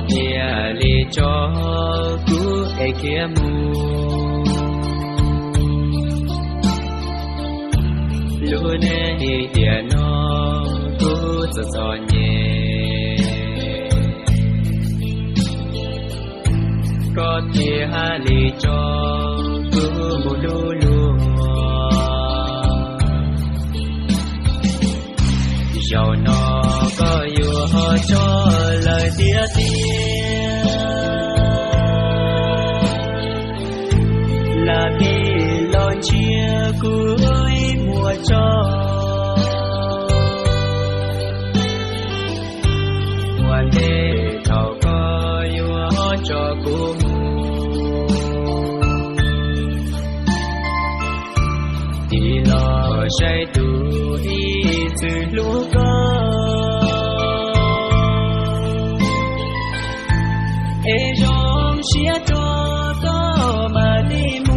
Thiaj li tso kuv es khiav mus. Lub neej tiam no kuv txom txom nyem, koj thiaj li tso kuv mus hlub luag. Zaum no koj yuav tso lawm tiag tiag, lam vim los ntsiab kuv ib muag tso. Ua ntej thaum koj yuav tso kuv mus, tig los saib tus ib txwm hlub koj, es zoo siab rau koj mam li mus.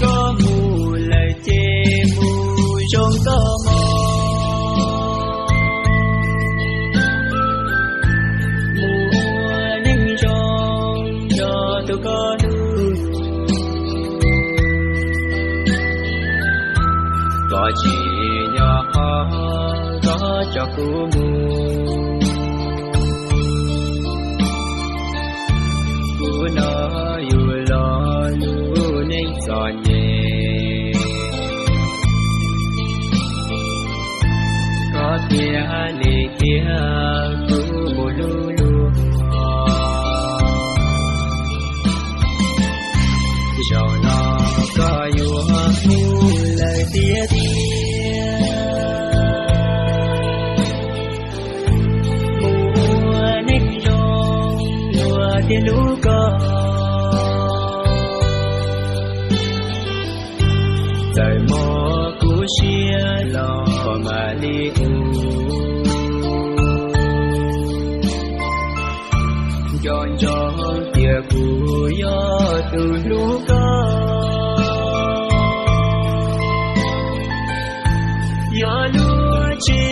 Koj mus lawm ces mus zoo koj mog, mus ua neej zoo nrog tus koj hlub. Koj tsis nyob ho koj tso kuv mus, kuv no yug los lub neej txom nyem, koj thiaj li tiag kuv mus hlub luag. Zaum no koj yuav mus lawm tiag tiag, mus ua neej zoo luag thiaj hlub koj. Txawm mob kuv siab los mam li mus, nco ntsoov tias kuv yog tus hlub koj. Yog lub tsev